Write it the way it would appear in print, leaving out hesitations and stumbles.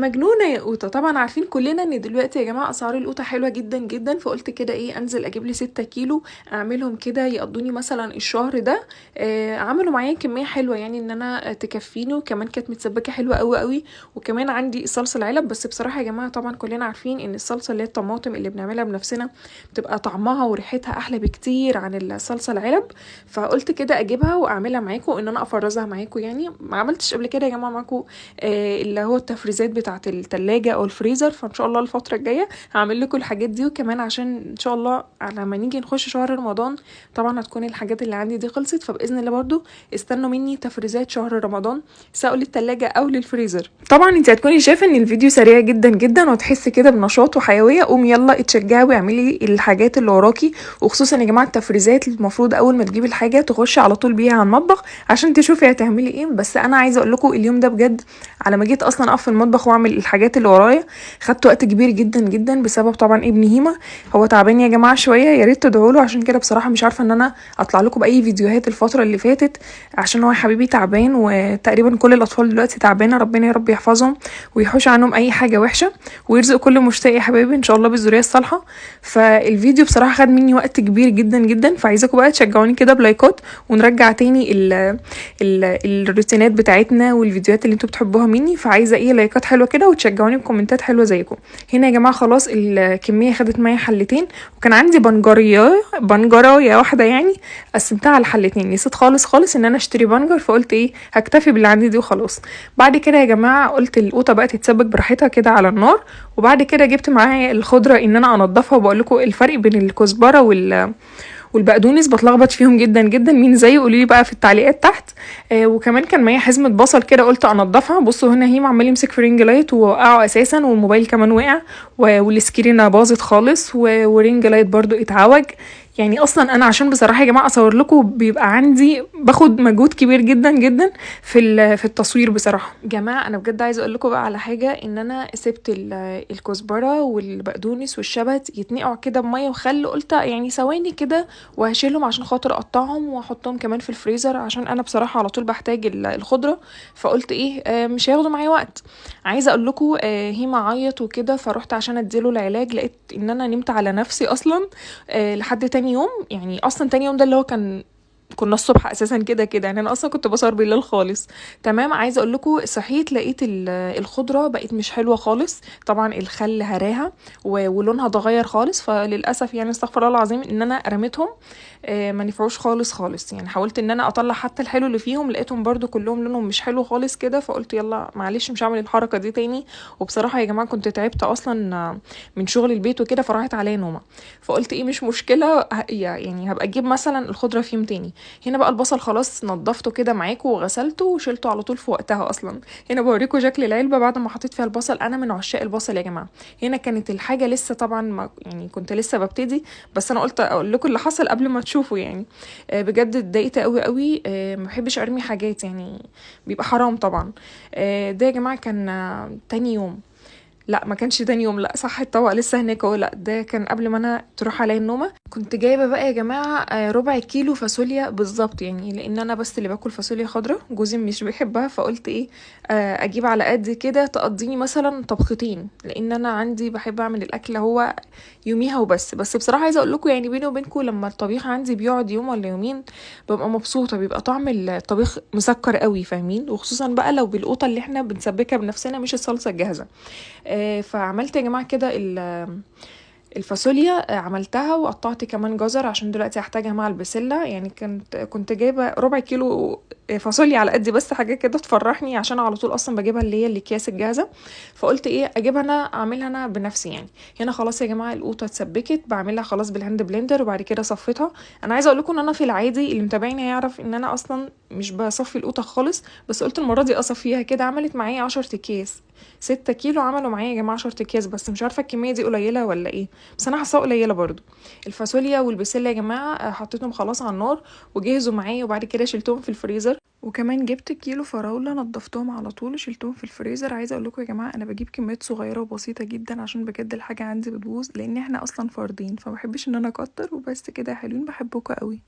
مجنونة يا قوطه. طبعا عارفين كلنا ان دلوقتي يا جماعة اسعار القوطه حلوة جدا جدا، فقلت كده ايه، انزل اجيب لي 6 كيلو اعملهم كده يقضوني مثلا الشهر ده. عملوا معايا كمية حلوة يعني ان انا تكفيني، وكمان كانت متسبكه حلوة قوي قوي. وكمان عندي الصلصه العلب، بس بصراحة يا جماعة طبعا كلنا عارفين ان الصلصه اللي هي الطماطم اللي بنعملها بنفسنا بتبقى طعمها وريحتها احلى بكتير عن الصلصه العلب، فقلت كده اجيبها واعملها معاكم، ان انا افرزها معاكم. يعني ما عملتش قبل كده يا جماعة معاكم اللي هو التفريزات بتاعه التلاجة او الفريزر، فان شاء الله الفترة الجاية هعمل لكم الحاجات دي. وكمان عشان ان شاء الله على ما نيجي نخش شهر رمضان طبعا هتكون الحاجات اللي عندي دي خلصت، فباذن الله برضو استنوا مني تفريزات شهر رمضان سواء للتلاجة او للفريزر. طبعا انت هتكوني شايفه ان الفيديو سريع جدا جدا وتحسي كده بنشاط وحيوية، قومي يلا اتشجعي واعملي الحاجات اللي وراكي. وخصوصا يا جماعة التفريزات المفروض اول ما تجيبي الحاجة تخشي على طول بيها على المطبخ عشان تشوفي هتعملي ايه. بس انا عايزه اقول لكم اليوم ده بجد على ما جيت اصلا اقف في المطبخ واعمل الحاجات اللي ورايا خدت وقت كبير جدا جدا، بسبب طبعا ابن هيما هو تعبان يا جماعة شوية، يا ريت تدعوا له. عشان كده بصراحة مش عارفه ان انا اطلع لكم باي فيديوهات الفترة اللي فاتت عشان هو حبيبي تعبان، وتقريبا كل الاطفال دلوقتي تعبانة، ربنا يا رب يحفظهم ويحوش عنهم اي حاجة وحشة ويرزق كل مشتاق يا حبايبي ان شاء الله بالذريه الصالحة. فالفيديو بصراحة خد مني وقت كبير جدا جدا، فعايزاكم بقى تشجعوني كده بلايكات ونرجع تاني ال ال الروتينات بتاعتنا والفيديوهات اللي انتوا بتحبوها مني. فعايزه ايه، لايكات حلوة كده وتشجعوني بكومنتات حلوة زيكم. هنا يا جماعة خلاص الكمية خدت معايا حلتين، وكان عندي بنجرايه واحدة يعني قسمتها على حلتين، نسيت خالص خالص ان انا اشتري بنجر، فقلت ايه هكتفي باللي عندي دي وخلاص. بعد كده يا جماعة قلت القوطه بقى تتسبك براحتها كده على النار، وبعد كده جبت معايا الخضرة ان انا انضفها. وبقول لكم الفرق بين الكزبره والبقدونس بتلخبط فيهم جدا جدا، مين زيي قولوا لي بقى في التعليقات تحت. وكمان كان معايا حزمه بصل كده قلت انضفها. بصوا هنا هيما عمال يمسك في ring light ووقعه اساسا، والموبايل كمان وقع، والسكرينه باظت خالص، و ring light برضو اتعوج. يعني اصلا انا عشان بصراحة يا جماعة اصور لكم بيبقى عندي باخد مجهود كبير جدا جدا في التصوير بصراحة. جماعة انا بجد عايزه اقول لكم بقى على حاجة، ان انا سبت الكزبره والبقدونس والشبت يتنقعوا كده بميه وخل، قلت يعني ثواني كده وهشيلهم عشان خاطر اقطعهم واحطهم كمان في الفريزر، عشان انا بصراحة على طول بحتاج الخضرة، فقلت ايه مش هياخدوا معايا وقت. عايزه اقول لكم هيما عيط وكده، فروحت عشان اديله العلاج، لقيت ان انا نمت على نفسي اصلا لحد تاني يوم. يعني اصلا تاني يوم ده اللي هو كان كنا الصبح اساسا كده كده، يعني انا اصلا كنت بصور بالليل خالص. تمام، عايزه اقول لكم صحيت لقيت الخضرة بقت مش حلوة خالص، طبعا الخل هراها ولونها اتغير خالص، فللاسف يعني استغفر الله العظيم ان انا رميتهم، ما نفعوش خالص خالص. يعني حاولت ان انا اطلع حتى الحلو اللي فيهم، لقيتهم برضو كلهم لونهم مش حلو خالص كده، فقلت يلا معلش مش هعمل الحركة دي تاني. وبصراحة يا جماعة كنت تعبت اصلا من شغل البيت وكده، فراحت عليا نومه، فقلت ايه مش مشكلة، يعني هبقى اجيب مثلا الخضرة فيهم تاني. هنا بقى البصل خلاص نضفته كده معاكم وغسلته وشلته على طول في وقتها اصلا. هنا بوريكم شكل العلبة بعد ما حطيت فيها البصل. انا من عشاق البصل يا جماعة. هنا كانت الحاجة لسه طبعا ما يعني كنت لسه ببتدي، بس انا قلت اقول لكم اللي حصل قبل ما تشوفوا يعني. بجد اتضايقت قوي قوي، ما بحبش ارمي حاجات يعني بيبقى حرام طبعا. ده يا جماعة كان تاني يوم، لا ما كانش تاني يوم، لا صح الطبق لسه هناك اهو، لا ده كان قبل ما انا تروح عليا النومة. كنت جايبه بقى يا جماعة ربع كيلو فاصوليا بالظبط، يعني لان انا بس اللي باكل فاصوليا خضراء، جوزي مش بيحبها، فقلت ايه اجيب على قد كده تقضيني مثلا طبختين، لان انا عندي بحب اعمل الاكل هو يوميها وبس. بس بصراحة عايزه اقول لكم يعني بيني وبينكم لما الطبيخ عندي بيقعد يوم ولا يومين ببقى مبسوطة، بيبقى طعم الطبيخ مسكر قوي فاهمين، وخصوصا بقى لو بالقوطه اللي احنا بنسبكها بنفسنا مش الصلصه الجاهزة. فعملت يا جماعة كده الفاصوليا عملتها، وقطعت كمان جزر عشان دلوقتي هحتاجها مع البسله. يعني كنت جايبه ربع كيلو فاصوليا على قد بس حاجة كده تفرحني، عشان على طول اصلا بجيبها اللي هي الاكياس الجاهزة، فقلت ايه اجيبها انا اعملها انا بنفسي يعني. هنا خلاص يا جماعة القوطه اتسبكت، بعملها خلاص بال hand blender، وبعد كده صفيتها. انا عايزه اقول لكم ان انا في العادي اللي متابعيني هيعرف ان انا اصلا مش بصفي القوطه خالص، بس قلت المرة دي اصفيها كده. عملت معايا 10 اكياس، 6 كيلو عملوا معايا يا جماعة 10 اكياس، بس مش عارفه الكمية دي قليله ولا ايه، بس انا حاساها قليله برضو. الفاصوليا والبسله يا جماعة حطيتهم خلاص على النار وجهزوا معايا، وبعد كده شلتهم في الفريزر. وكمان جبت كيلو فراوله نضفتهم على طول وشلتهم في الفريزر. عايزه اقول لكم يا جماعة انا بجيب كميات صغيرة وبسيطة جدا عشان بجد الحاجة عندي بتبوظ، لان احنا اصلا فاردين، فما بحبش ان انا اكتر. وبس كده يا حلوين، بحبكم قوي.